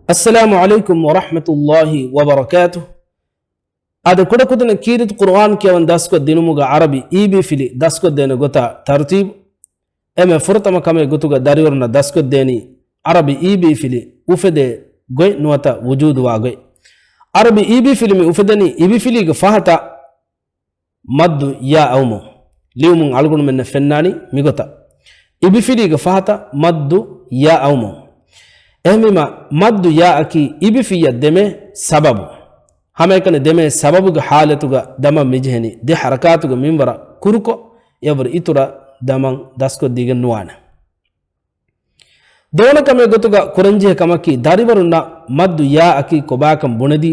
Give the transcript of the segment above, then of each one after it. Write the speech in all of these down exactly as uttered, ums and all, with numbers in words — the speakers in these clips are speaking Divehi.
އައްސަލާމު ޢަލައިކުމް ވަރަޙްމަތުﷲި ވަބަރަކާތުހު. އާދެ، ކުޑަކުދިންނަށް ކީރިތި ޤުރުއާން ކިޔަވަން ދަސްކޮށްދިނުމުގަ ޢަރަބި އީބީ ފިލި ދަސްކޮށްދޭނެ ގޮތާ ތަރުތީބު. އެންމެ ފުރަތަމަ ކަމެއް ގޮތުގަ ދަރިވަރުންނަށް ދަސްކޮށްދޭނީ ޢަރަބި އީބީ ފިލި އުފެދޭ ގޮތް ނުވަތަ ވުޖޫދުވާ ގޮތް. ޢަރަބި އީބީ ފިލި މި އުފެދެނީ އިބިފިލީގެ ފަހަތަށް މައްދު ޔާ އައުމުން. ލިޔުމުން އަޅުގަނޑުމެންނަށް ފެންނާނީ މިގޮތަށް. އިބިފިލީގެ ފަހަތަށް މައްދު ޔާ އައުމުން. އެހެންވީމަ، މައްދު ޔާއަކީ އިބިފިއްޔަށް ދެމޭ ސަބަބު. ހަމައެކަނި ދެމޭ ސަބަބުގެ ޙާލަތުގަ ދަމަން މިޖެހެނީ ދެ ޙަރަކާތުގެ މިންވަރަށް ކުރުކޮށް، އެއަށްވުރެ އިތުރަށް ދަމަން ދަސްކޮށްދީގެން ނުވާނެ. ދެވަނަ ކަމެއް ގޮތުގަ ކުރަންޖެހޭ ކަމަކީ، ދަރިވަރުންނަށް މައްދު ޔާއަކީ ކޮބާކަން ބުނެދީ،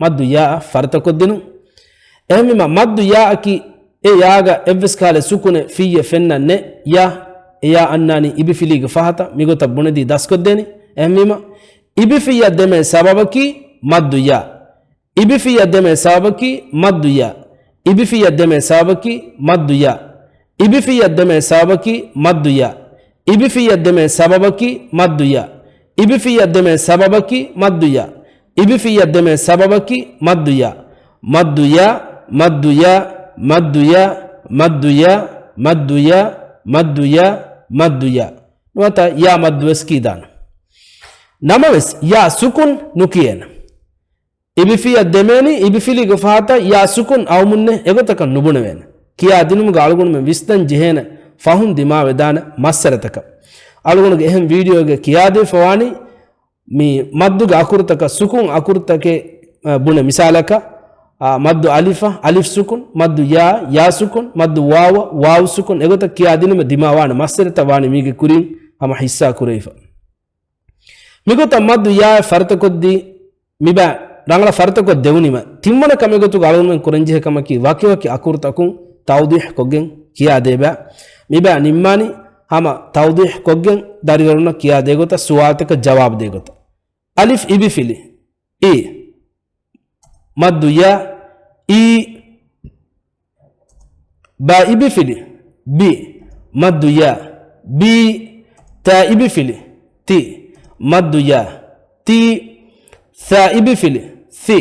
މައްދު ޔާއަށް ފަރިތަކޮށްދިނުން. އެހެންވީމަ، މައްދު ޔާއަކީ އެ ޔާގަ އެއްވެސް ކަހަލަ ސުކުނެއް ފިއްޔެއް ފެންނަން ނެތް. ޔާ، އެ ޔާ އަންނާނީ އިބިފިލީގެ ފަހަތަށް، މިގޮތަށް ބުނެދީ ދަސްކޮށްދޭނީ. އެހެންވީމަ، އިބިފިއްޔަށް ދެމޭ ސަބަބަކީ މައްދު ޔާ. އިބިފިއްޔަށް ދެމޭ ސަބަބަކީ މައްދު ޔާ. އިބިފިއްޔަށް ދެމޭ ސަބަބަކީ މައްދު ޔާ. އިބިފިއްޔަށް ދެމޭ ސަބަބަކީ މައްދު ޔާ. އިބިފިއްޔަށް ދެމޭ ސަބަބަކީ މައްދު ޔާ. އިބިފިއްޔަށް ދެމޭ ސަބަބަކީ މައްދު ޔާ. އިބިފިއްޔަށް ދެމޭ ސަބަބަކީ މައްދު ޔާ. މައްދު ޔާ، މައްދު ޔާ، މައްދު ޔާ، މައްދު ޔާ، މައްދު ޔާ، މައްދު ޔާ، މައްދު ޔާ. ނުވަތަ ޔާ މައްދުވެސް ކީދާނެ. ނަމަވެސް، ޔާ ސުކުން ނުކިޔޭނެ. އިބިފިއްޔަށް ދެމޭނީ އިބިފިލީގެ ފަހަތަށް ޔާ ސުކުން އައުމުންނޭ، އެގޮތަކަށް ނުބުނެވޭނެ. ކިޔާދިނުމުގަ އަޅުގަނޑުމެން ވިސްނަން ޖެހޭނެ ފަހުން ދިމާވެދާނެ މައްސަލަތަކަށް. އަޅުގަނޑުގެ އެހެން ވީޑިއޯގަ ކިޔާދީފަވާނީ މި މައްދުގެ އަކުރުތަކަށް ސުކުން އަކުރުތަކެއް، އަ، ބުނެ މިސާލަކަށް، އާ، މައްދު އަލިފަށް އަލިފް ސުކުން، މައްދު ޔާ ޔާ ސުކުން، މައްދު ވާވަށް ވާވް ސުކުން، އެގޮތަށް ކިޔާދިނުމަށް ދިމާވާނެ މައްސަލަތައް ވާނީ މީގެ ކުރިން ހަމަ ހިއްސާ ކުރެވިފަ. މިގޮތަށް މައްދު ޔާއަށް ފަރިތަކޮށްދީ، މިބައި ރަނގަޅަށް ފަރިތަކޮށް ދެވުނީމަ، ތިންވަނަ ކަމެއް ގޮތުގަ އަޅުގަނޑުމެން ކުރަންޖެހޭ ކަމަކީ، ވަކިވަކި އަކުރުތަކުން ތައުޟީޙް ކޮށްގެން ކިޔާދޭ ބައި. މިބައި ނިންމާނީ ހަމަ ތައުޟީޙް ކޮށްގެން ދަރިވަރުންނަށް ކިޔާދޭ ގޮތަށް، ސުވާލުތަކަށް ޖަވާބު ދޭ ގޮތަށް. އަލިފް އިބިފިލި، އި. މައްދު ޔާ، އީ. ބާ އިބިފިލި، ބި. މައްދު ޔާ، ބީ. ތާ އިބިފިލި، ތި. މައްދު ޔާ، ތީ. ޘާ އިބިފިލި، ޘި.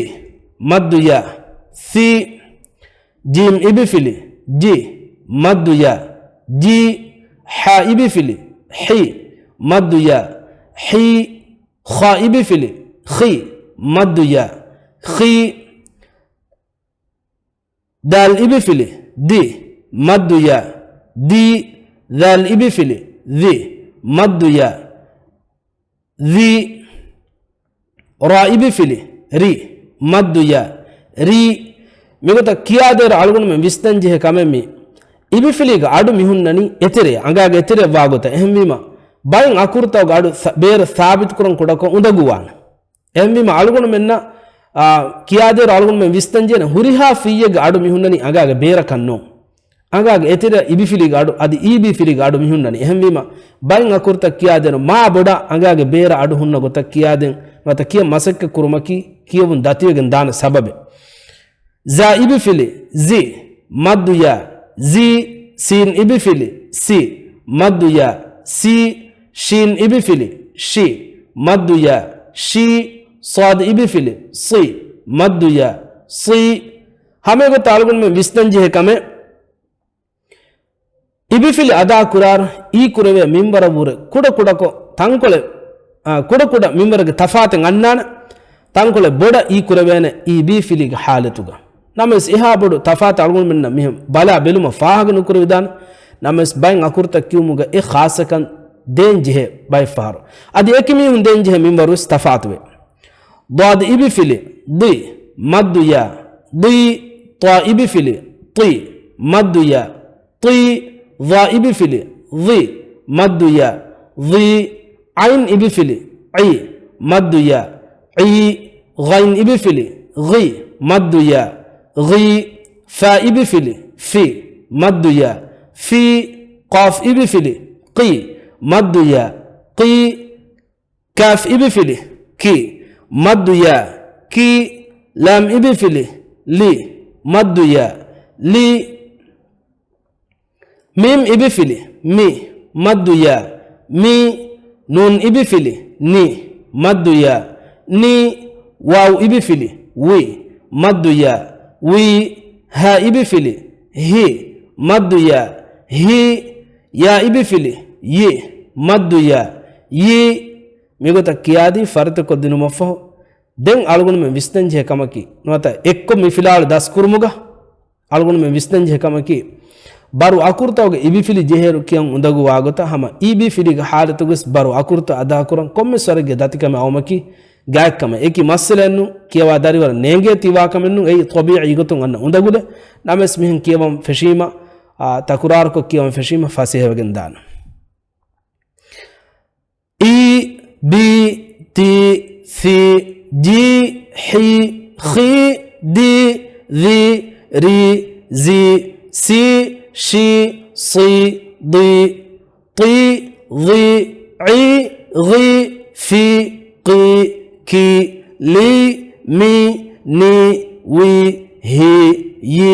މައްދު ޔާ، ޘީ. ޖީމް އިބިފިލި، ޖި. މައްދު ޔާ، ޖީ. ޙާ އިބިފިލި، ޙި. މައްދު ޔާ، ޙީ. ޚާ އިބިފިލި، ޚި. މައްދު ޔާ، ޚީ. ދާލް އިބިފިލި، ދި. މައްދު ޔާ، ދީ. ޛާލް އިބިފިލި، ޛި. މައްދު ޔާ، ޛީ. ރާ އިބިފިލި، ރި. މައްދު ޔާ، ރީ. މިގޮތަށް ކިޔާދޭއިރު އަޅުގަނޑުމެން ވިސްނަންޖެހޭ ކަމެއް މީ. އިބިފިލީގެ އަޑު މިހުންނަނީ އެތެރެއަށް، އަނގާގެ އެތެރެއަށް ވާގޮތަށް. އެހެންވީމަ، ބައެއް އަކުރުތަކުގެ އަޑު ސަ-، ބޭރަށް ސާބިތުކުރަން ކުޑަކޮށް އުނދަގޫވާނެ. އެހެންވީމަ އަޅުގަނޑުމެންނަށް، އާ، ކިޔާދޭއިރު އަޅުގަނޑުމެން ވިސްނަންޖެހޭނެ ހުރިހާ ފިއްޔެއްގެ އަޑު މިހުންނަނީ އަނގާގެ ބޭރަކަށް ނޫން. އަނގާގެ އެތެރެއަށް އިބިފިލީގެ އަޑު، އަދި އީބީފިލީގެ އަޑު މިހުންނަނީ. އެހެންވީމަ ބައެއް އަކުރުތައް ކިޔާދޭއިރު މާ ބޮޑަށް އަނގާގެ ބޭރަށް އަޑު ހުންނަ ގޮތަށް ކިޔާދޭން ނުވަތަ ކިޔަން މަސައްކަތް ކުރުމަކީ ކިޔެވުން ދަތިވެގެން ދާނެ ސަބަބެއް. ޒާ އިބިފިލި، ޒި. މައްދު ޔާ، ޒީ. ސީން އިބިފިލި، ސި. މައްދު ޔާ، ސީ. ޝީން އިބިފިލި، ޝި. މައްދު ޔާ، ޝީ. ޞާދު އިބިފިލި، ޞި. މައްދު ޔާ، ޞީ. ހަމައެގޮތަށް އަޅުގަނޑުމެން ވިސްނަންޖެހޭ ކަމެއް، އިބިފިލި އަދާކުރާއިރު އީ ކުރެވޭ މިންވަރަށްވުރެ ކުޑަކުޑަކޮށް ތަންކޮޅެއް، އާ، ކުޑަކުޑަ މިންވަރުގެ ތަފާތެއް އަންނާނެ. ތަންކޮޅެއް ބޮޑަށް އީ ކުރެވޭނެ އީބީފިލީގެ ޙާލަތުގަ. ނަމަވެސް އެހާ ބޮޑު ތަފާތެއް އަޅުގަނޑުމެންނަށް މިހެން ބަލާ ބެލުމަށް ފާހަގަ ނުކުރެވިދާނެ. ނަމަވެސް ބައެއް އަކުރުތައް ކިޔުމުގަ އެ ޚާއްޞަކަން ދޭންޖެހޭ ބައެއް ފަހަރު. އަދި އެކި މީހުން ދޭންޖެހޭ މިންވަރުވެސް ތަފާތުވޭ. ޟާދު އިބިފިލި، ޟި. މައްދު ޔާ، ޟީ. ޠާ އިބިފިލި، ޠި. މައްދު ޔާ، ޠީ. ޡާ އިބިފިލި، ޡި. މައްދު ޔާ، ޡީ. ޢައިން އިބިފިލި، ޢި. މައްދު ޔާ، ޢީ. ޣައިން އިބިފިލި، ޣި. މައްދު ޔާ، ޣީ. ފާ އިބިފިލި، ފި. މައްދު ޔާ، ފީ. ޤާފް އިބިފިލި، ޤި. މައްދު ޔާ، ޤީ. ކާފް އިބިފިލި، ކި. މައްދު ޔާ، ކީ. ލާމް އިބިފިލި، ލި. މައްދު ޔާ، ލީ. މީމް އިބިފިލި، މި. މައްދު ޔާ، މީ. ނޫން އިބިފިލި، ނި. މައްދު ޔާ، ނީ، ވާވް އިބިފިލި، ވި، މައްދު ޔާ، ވީ، ހާ އިބިފިލި، ހި، މައްދު ޔާ، ހީ، ޔާ އިބިފިލި، ޔި، މައްދު ޔާ، ޔީ. މިގޮތަށް ކިޔާދީ ފަރިތަކޮށްދިނުމަށްފަހު، ދެން އަޅުގަނޑުމެން ވިސްނަންޖެހޭ ކަމަކީ، ނުވަތަ އެއްކޮށް މި ފިލާވަޅު ދަސްކުރުމުގަ، އަޅުގަނޑުމެން ވިސްނަންޖެހޭ ކަމަކީ، ބަރު އަކުރުތަކުގެ އިބިފިލި ޖެހޭއިރު ކިޔަން އުނދަގޫވާ ގޮތަށް ހަމަ އިބިފިލިގެ ހާލަތުގަސް ބަރު އަކުރުތައް އަދާކުރަން ކޮންމެސް ވަރެއްގެ ދަތިކަމެއް އައުމަކީ ގާތްކަމެއް. އެކި މައްސަލައެއްނު، ކިޔަވާ ދަރިވަރަށް ނޭނގޭތީ ވާކަމެއްނު، އެއީ ޠަބީޢީ ގޮތުން އަންނަ އުނދަގުލެއް. ނަމަވެސް މިހެން ކިޔަވަން ފެށީމަ، އާ، ތަކުރާރުކޮށް ކިޔަވަން ފެށީމަ ފަސޭހަވެގެން ދާނަން. އީ، ބީ، ތީ، ސީ، ޖީ، ހީ، ޚީ، ދީ، ޛީ، ރީ، ޒީ، ސީ، ޝީ، ޞީ، ޟީ، ޠީ، ޡީ، ޢީ، ޣީ، ފީ، ޤީ، ކީ، ލީ، މީ، ނީ، ވީ، ހީ، ޔީ.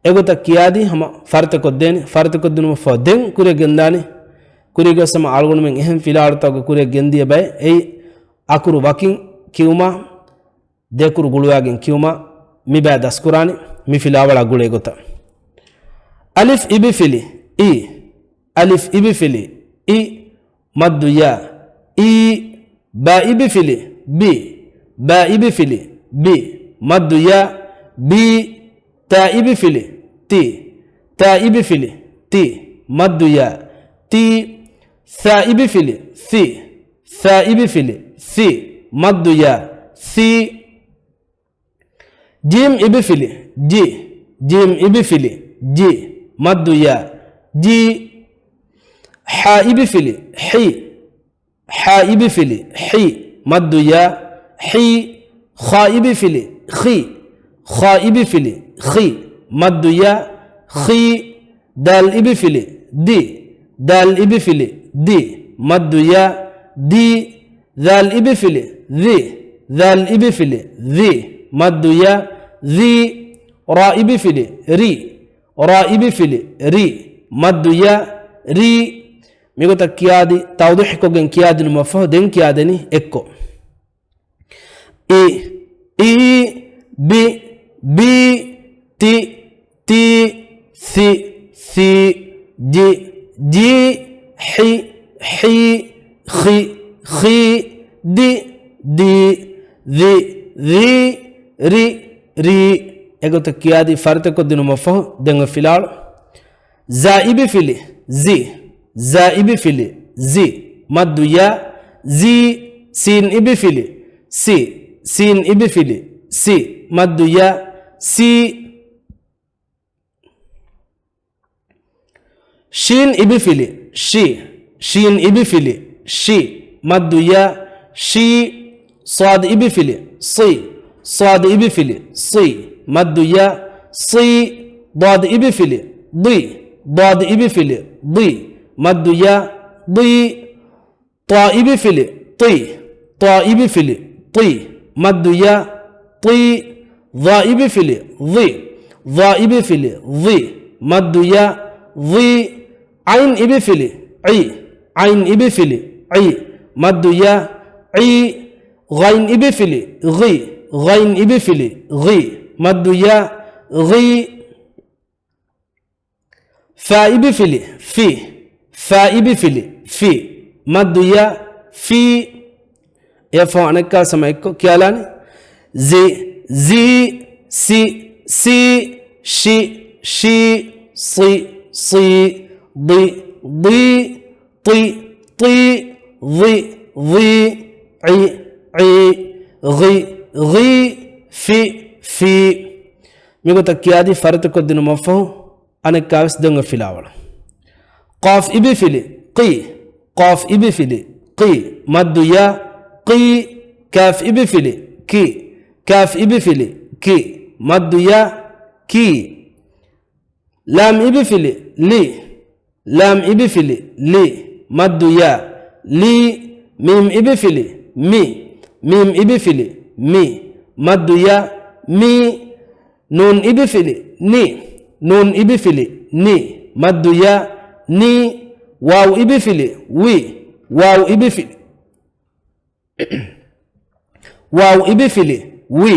އެގޮތަށް ކިޔާދީ ހަމަ ފަރިތަކޮށްދޭނެ. ފަރިތަކޮށްދިނުމަށްފަހު ދެން ކުރިއަށް ގެންދާނެ. ކުރިއަށް ގޮސް ހަމަ އަޅުގަނޑުމެން އެހެން ފިލާވަޅުތަކުގެ ކުރިއަށް ގެންދިޔަ ބައެއް. އެއީ އަކުރު ވަކިން ކިޔުމާ، ދެކުރު ގުޅުވާގެން ކިޔުމާ މި ބައި ދަސްކުރާނީ މި ފިލާވަޅާ ގުޅޭ ގޮތަށް. އަލިފް އިބިފިލި އި، އަލިފް އިބިފިލި އި، މައްދު ޔާ، އީ، ބާ އިބިފިލި ބި، ބާ އިބިފިލި ބި، މައްދު ޔާ، ބީ، ތާ އިބިފިލި ތި، ތާ އިބިފިލި ތި، މައްދު ޔާ، ތީ، ސާ އިބިފިލި ސި، ސާ އިބިފިލި ސި، މައްދު ޔާ، ސީ. ޖީމް އިބިފިލި ޖި، ޖީމް އިބިފިލި ޖި، މައްދު ޔާ، ޖީ. ޙާ އިބިފިލި ޙި، ޙާ އިބިފިލި ޙި، މައްދު ޔާ، ޙީ. ޚާ އިބިފިލި ޚި، ޚާ އިބިފިލި ޚި، މައްދު ޔާ، ޚީ. ދާލް އިބިފިލި ދި، ދާލް އިބިފިލި ދި، މައްދު ޔާ، ދީ. ޛާލް އިބިފިލި ޛި، ޛާލް އިބިފިލި ޛި، މައްދު ޔާ، ޛީ. ރާ އިބިފިލި ރި، ރާ އިބިފިލި ރި، މައްދު ޔާ، ރީ. މިގޮތަށް ކިޔާދި، ތައުޟީޙުކޮށްގެން ކިޔާދިނުމަށްފަހު ދެން ކިޔާދެނީ އެއްކޮށް. އި، އީ، ބި، ބީ، ތި، ތީ، ސި، ސީ، ޖި، ޖީ، ޙި، ޙީ، ޚި، ޚީ، ދި، ދީ، ޛި، ޛީ، ރި، ރީ. އެގޮތަށް ކިޔާދީ ފަރިތަކޮށްދިނުމަށްފަހު ދެން އޮތް ފިލާވަޅު. ޒާ އިބިފިލި ޒި، ޒާ އިބިފިލި ޒި، މައްދު ޔާ، ޒީ. ސީން އިބިފިލި ސި، ސީން އިބިފިލި ސި، މައްދު ޔާ، ސީ. ޝީން އިބިފިލި ޝި، ޝީން އިބިފިލި ޝި، މައްދު ޔާ، ޝީ. ޞާދު އިބިފިލި ޞި، ޞާދު އިބިފިލި ޞި، މައްދު ޔާ، ޞީ. ޟާދު އިބިފިލި ޟި، ޟާދު އިބިފިލި ޟި، މައްދު ޔާ، ޟީ. ޠާ އިބިފިލި ޠި، ޠާ އިބިފިލި ޠި، މައްދު ޔާ، ޠީ. ޡާ އިބިފިލި ޡި، ޡާ އިބިފިލި ޡި، މައްދު ޔާ، ޡީ. ޢައިން އިބިފިލި ޢި، ޢައިން އިބިފިލި ޢި، މައްދު ޔާ، ޢީ. ޣައިން އިބިފިލި ޣި، ޣައިން އިބިފިލި ޣި، މައްދު ޔާ، ޣީ. ފާ އިބިފިލި ފި، ފާ އިބިފިލި ފި، މައްދު ޔާ، ފީ. އެއަށްފަހު އަނެއްކާވެސް ހަމަ އެއްކޮށް ކިޔާލާނީ. ޒި، ޒީ، ސި، ސީ، ޝި، ޝީ، ޞި، ޞީ، ޟި، ޟީ، ޠި، ޠީ، ޡި، ޡީ، ޢި، ޢީ، ޣި، ޣީ، ފި، ފީ. މިގޮތަށް ކިޔާދީ ފަރިތަކޮށްދިނުމަށްފަހު އަނެއްކާވެސް ދެން އޮތް ފިލާވަޅު. ޤާފް އިބިފިލި ޤި، ޤާފް އިބިފިލި ޤި، މައްދު ޔާ، ޤީ. ކާފް އިބިފިލި ކި، ކާފް އިބިފިލި ކި، މައްދު ޔާ، ކީ. ލާމް އިބިފިލި ލި، ލާމް އިބިފިލި ލި، މައްދު ޔާ، ލީ. މީމް އިބިފިލި މި، މީމް އިބިފިލި މި، މައްދު ޔާ، މީ. ނޫން އިބިފިލި ނި، ނޫން އިބިފިލި ނި، މައްދު ޔާ، ނީ. ވާވް އިބިފިލި ވި، ވާވް އިބިފިލި، ވާވް އިބިފިލި، ވި،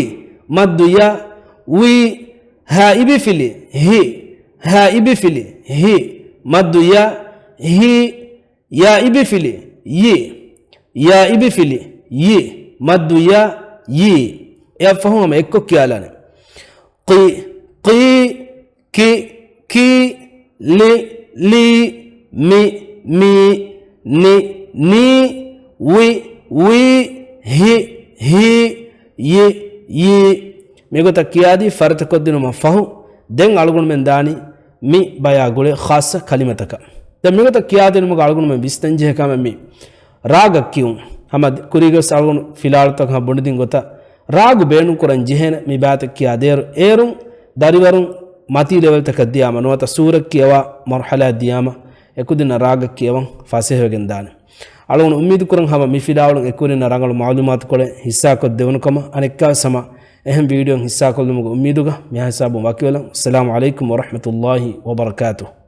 މައްދު ޔަ، ވި. ހާ އިބިފިލި، ހި، ހާ އިބިފިލި، ހި، މައްދު ޔަ، ހި. ޔާ އިބިފިލި، ޔި. ޔާ އިބިފިލި، ޔި. މައްދު ޔަ، ޔީ. އެއަށްފަހު ހަމަ އެއްކޮށް ކިޔާލާނެ. ޤި، ޤީ، ކި، ކީ، ލި، ލީ، މި، މީ، ނި، ނީ، ވި، ވީ، ހި، ހީ، ޔި، ޔީ. މިގޮތަށް ކިޔާދީ ފަރިތަކޮށްދިނުމަށް ފަހު، ދެން އަޅުގަނޑުމެން ދާނީ މި ބަޔާ ގުޅޭ ޚާއްޞަ ކަލިމަތަކަށް. ދެން މިގޮތަށް ކިޔާދިނުމުގަ އަޅުގަނޑުމެން ވިސްނަންޖެހޭ ކަމެއް މި ރާގަށް ކިޔުން. ހަމަ ކުރީގަސް އަޅުގަނޑު ފިލާވަޅުތަކަށް ބުނެދިން ގޮތަށް ރާގު ބޭނުންކުރަން ޖެހޭނެ މި ބައިތައް ކިޔާދޭއިރު، އޭރުން ދަރިވަރުން މަތީ ލެވެލްތަކަށް ދިޔާމަ ނުވަތަ ސޫރަތް ކިޔަވާ މަރުޙަލާއަށް ދިޔާމަ އެކުދިންނަށް ރާގަށް ކިޔަވަން ފަސޭހަވެގެން ދާނެ. އަޅުގަނޑު އުއްމީދު ކުރަން ހަމަ މި ފިލާވަޅުން އެކުވެރިންނަށް ރަނގަޅު މަޢުލޫމާތުކޮޅެއް ހިއްސާކޮށްދެވުނުކަމަށް. އަނެއްކާވެސް ހަމަ އެހެން ވީޑިއޯއެއް ހިއްސާކޮށްލުމުގެ އުއްމީދުގަ މިހާ ހިސާބުން ވަކިވެލަން. އައްސަލާމު ޢަލައިކުމް ވަރަޙްމަތުﷲ ވަބަރަކާތުހު.